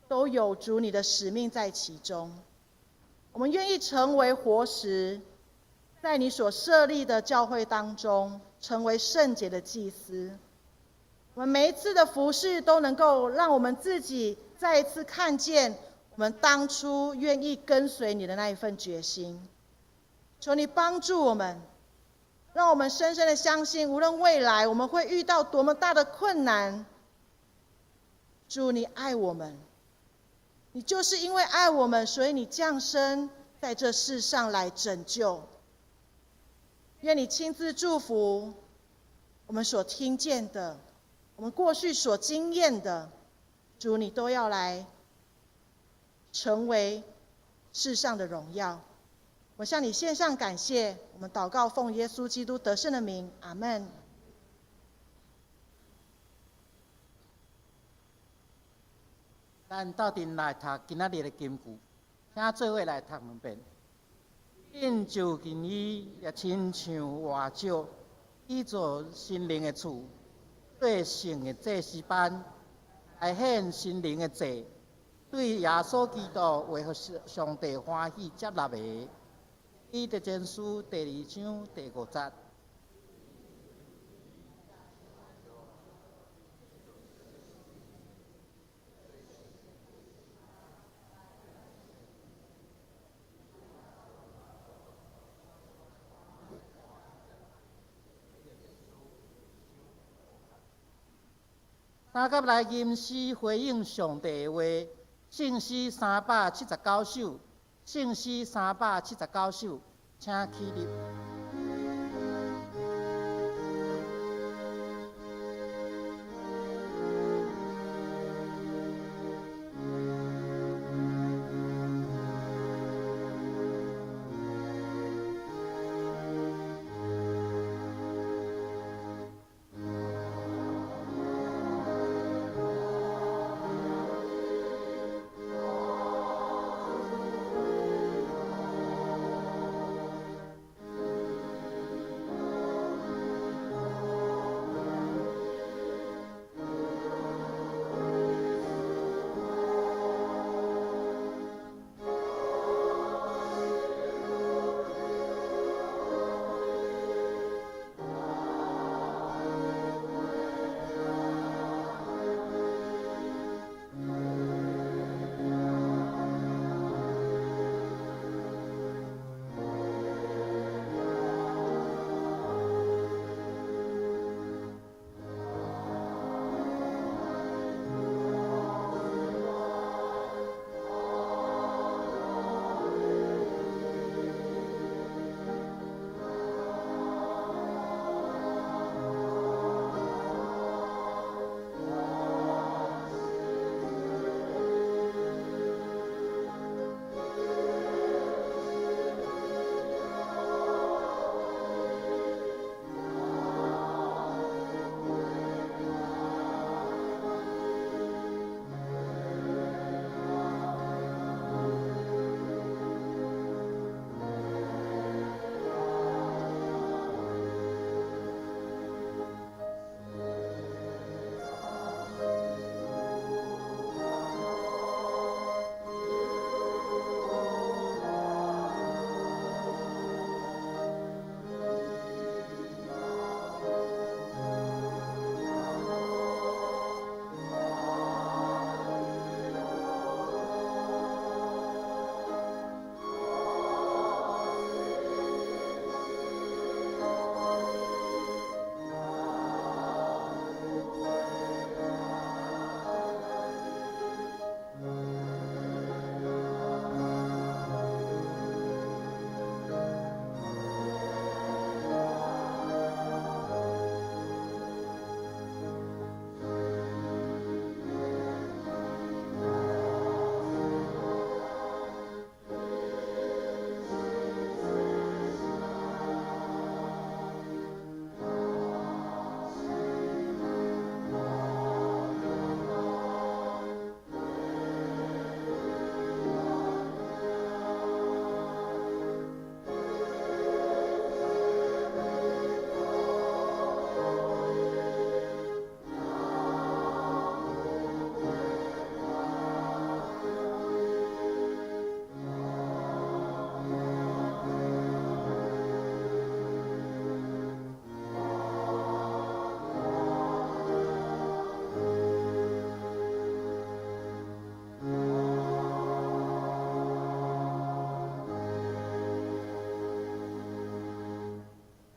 都有主你的使命在其中。我們願意成為活石，在你所設立的教會當中，成為聖潔的祭司。我們每一次的服事都能夠讓我們自己再一次看見我們當初願意跟隨你的那一份決心。求你幫助我們，讓我們深深的相信，無論未來我們會遇到多麼大的困難，主你愛我們，你就是因為愛我們，所以你降生在這世上來拯救。願你親自祝福我們所聽見的，我們過去所經驗的，主你都要來成為世上的榮耀。我向你獻上感謝，我們禱告奉耶穌基督得勝的名，阿門。咱鬥陣來讀今仔日的金句，請做伙來讀兩遍。恁就近伊也親像活石，去做神靈的厝，做聖的祭司班，來獻神靈的祭，對耶穌基督為予上帝歡喜接納的。彼得前書第二章第五節。三甲來吟詩回應上帝的話，聖詩379首，聖詩379首，請起立。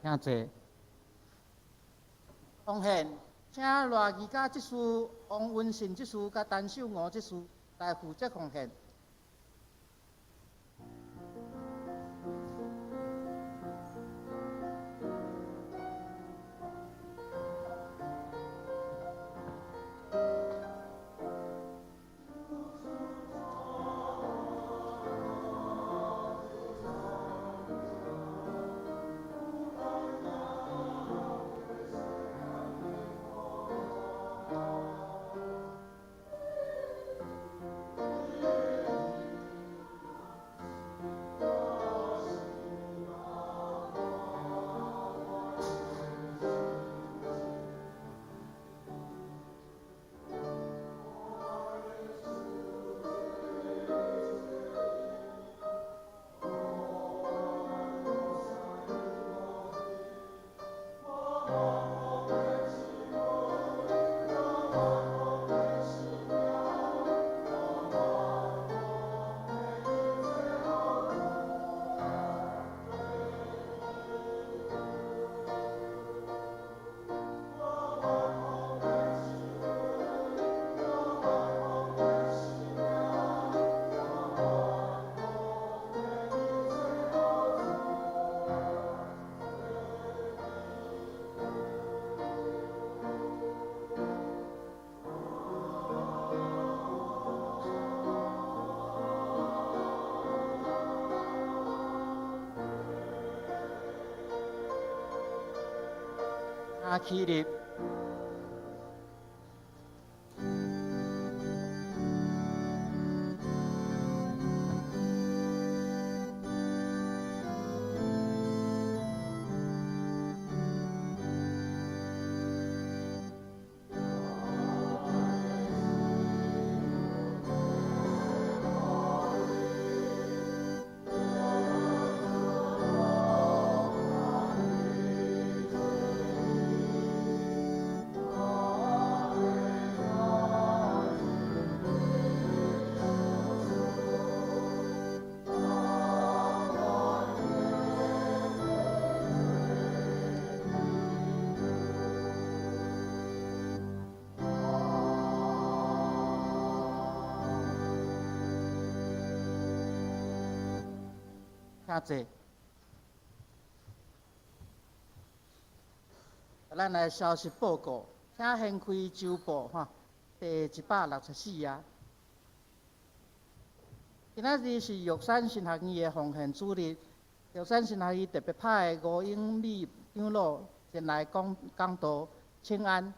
請坐。奉獻，請賴義嘉執事、王文信執事佮陳秀娥執事來負責奉獻。請起立。請坐。咱來消息報告，請掀開週報吼，第164頁。今仔日是玉山神學院的奉獻主日，玉山神學院特別派吳英美長老前來講講道，請安，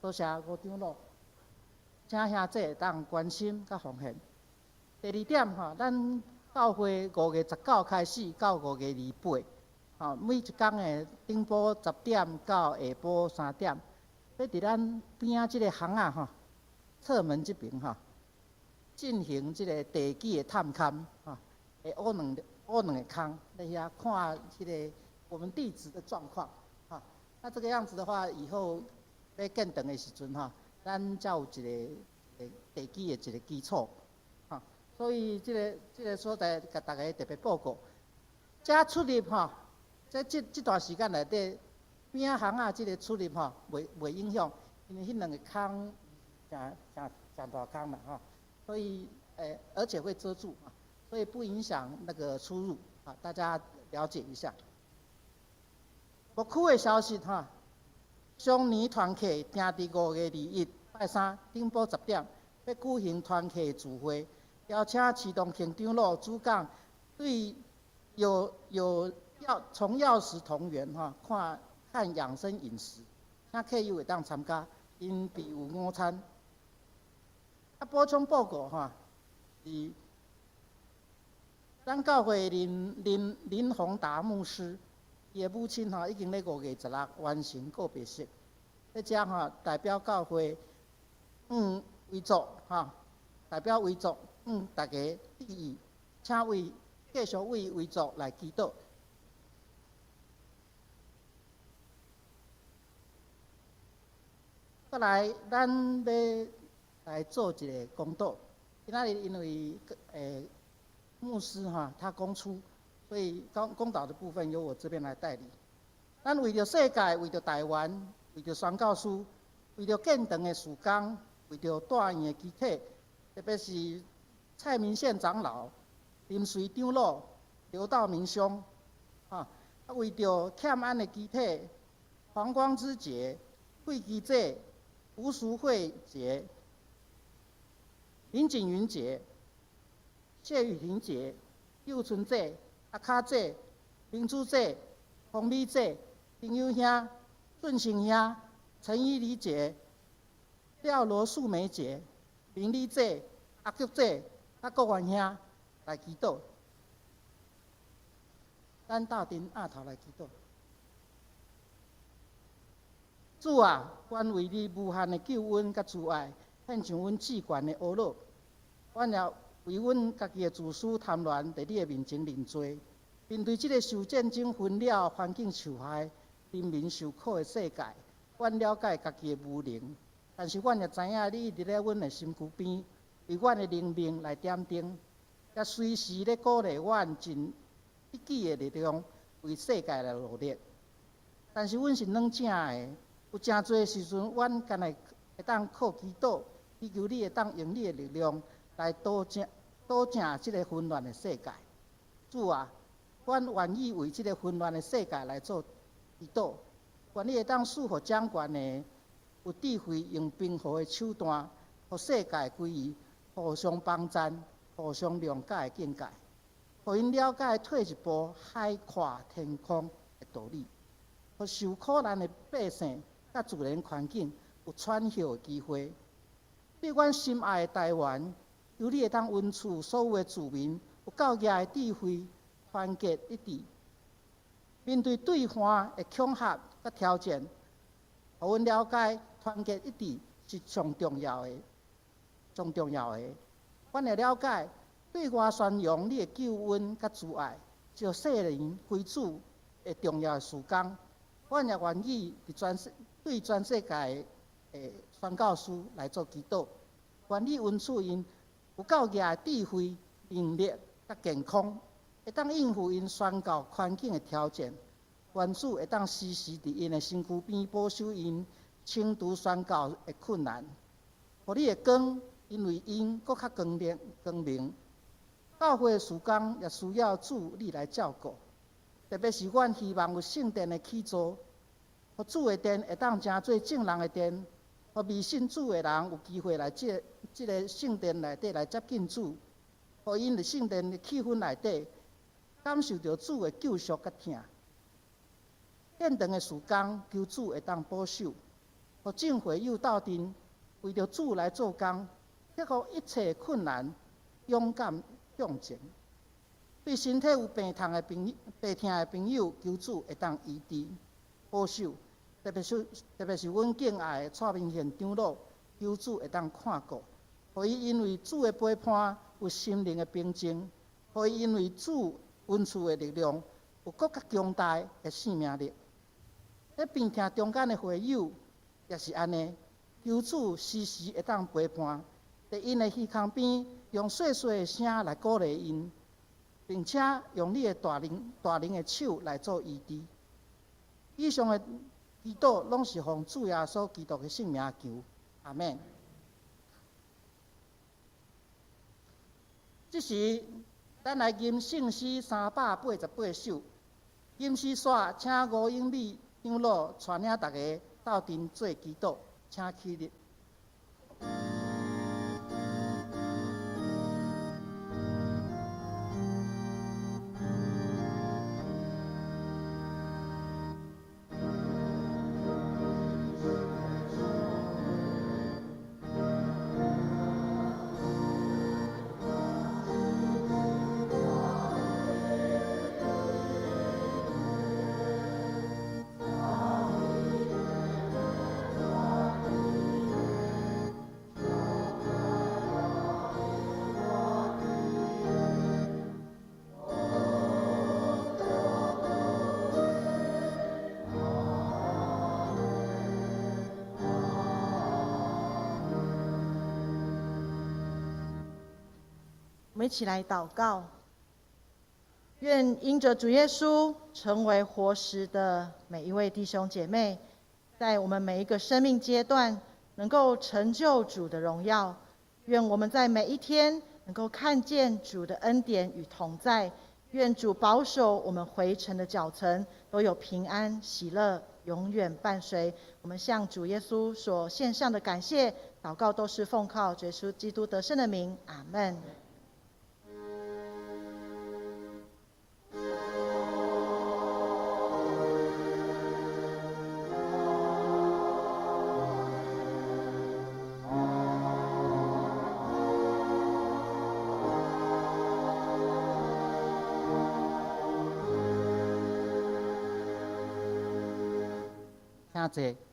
多謝吳長老。請兄弟會當關心佮奉獻。第二點吼，咱教會5月19開始到5月28，吼，每一工的頂晡10點到下晡3點，欲佇咱邊仔這个巷仔吼，側門這爿吼，進行這个地基的探勘，吼，會挖兩個空，佇遐看這个我們地質的狀況，吼。那這個樣子的話，以後欲建堂的時陣吼，咱才有一個地基的一個基礎。所以這個所在，共大家特別報告。遮出入吼，這段時間內底，邊仔巷仔這個出入吼，袂影響，因為彼兩個空誠誠誠大空啦吼，所以而且會遮住啊，所以不影響那個出入啊，大家了解一下。牧區的消息吼，雙年團契定佇5月21拜三頂晡10點，欲舉行團契聚會。邀請徐東慶長老主講，對有藥從藥食同源吼，看看養生飲食，請客友會當參加，𪜶備有午餐。啊，補充報告吼，是咱教會林林林宏達牧師，伊的母親吼已經咧5月16完成告別式，佇遮吼代表教會，遺族吼，代表遺族。大家致意，請為繼續為遺族來祈禱。過來，咱欲來做一个講道。今仔日因為牧師哈他公出，所以講講道的部分由我這邊來代理。咱為著世界，為著台灣，為著宣教師，為著建堂的事工，為著大院的肢體，特別是蔡明憲長老、林隨長老、劉道明兄，啊，為著欠安的肢體、黃光之姐、慧基姐、吳淑慧姐、林景雲姐、謝雨婷姐、幼春姐、阿卡姐、明珠姐、洪美姐、林友兄、俊成兄、陳依禮姐、廖羅素梅姐、明麗姐、阿菊姐、阿國元兄來祈禱。咱鬥陣徛頭來祈禱。主啊，願為你無限的救恩佮慈愛，獻上阮至懸的呵咾。阮也為阮家己的自私貪戀，佇你的面前認罪。面對這个受戰爭紛擾、環境受害、人民受苦的世界，阮了解家己的無能，但是阮也知影你一直咧阮的身軀邊，為阮的靈命來點燈，也隨時咧鼓勵阮盡一己的力量為世界來努力。但是阮是軟正的，有誠濟時陣，阮干焦會當靠祈禱，祈求你會當用你的力量來堵正這个紛亂的世界。主啊，阮願意為這个紛亂的世界來做祈禱，願你會當賜予掌權的有智慧，用平和的手段，予世界歸於互相幫贊、互相諒解的境界，予𪜶了解退一步海闊天空的道理，予受苦難的百姓佮自然環境有喘息的機會。對阮心愛的台灣，求你會當恩賜所有的子民有夠額的智慧，團結一致，面對對岸的恐嚇佮挑戰，予阮了解團結一致是上重要的，上重要的。阮會了解對外宣揚你的救恩佮慈愛，是世人歸主的重要的事工。阮也願意佇對全世界的宣教師來做祈禱，願你恩賜𪜶有夠額的智慧、能力佮健康，會當應付𪜶宣教環境的挑戰。願主會當時時佇𪜶的身軀邊保守𪜶，清除宣教的困難，予你的光因為𪜶閣較光明光明。教會的事工也需要主你來照顧，特別是阮希望有聖殿的起造，予主的殿會當成做眾人的殿，予未信主的人有機會來這个聖殿內底來接近主，予𪜶佇聖殿的氣氛內底感受著主的救贖佮疼。建堂的事工，求主會當保守，予眾會友鬥陣，為著主來做工，克服一切困難，勇敢向前。對身體有病痛的朋友、病痛的朋友，求主會當醫治、保守。特別是阮敬愛的蔡明憲長老，求主會當看顧，予伊因為主的陪伴有心靈的平靜，予伊因為主恩賜的力量有閣較強大的生命力。佇病痛中間的會友也是按呢，求主時時會當陪伴，佇𪜶的耳孔邊用細細的聲來鼓勵𪜶，並且用你的大能的手來做醫治。以上的祈禱攏是奉主耶穌基督的聖名求，阿們。這時，咱來吟聖詩388首，吟詩煞，請吳英美長老帶領大家鬥陣做祈禱，請起立。我們一起來禱告。願因着主耶穌成為活石的每一位弟兄姐妹，在我們每一個生命階段，能夠成就主的榮耀。願我們在每一天能夠看見主的恩典與同在。願主保守我們回程的腳程都有平安喜樂，永遠伴隨。我們向主耶穌所獻上的感謝禱告，都是奉靠耶穌基督得勝的名。阿門。請坐。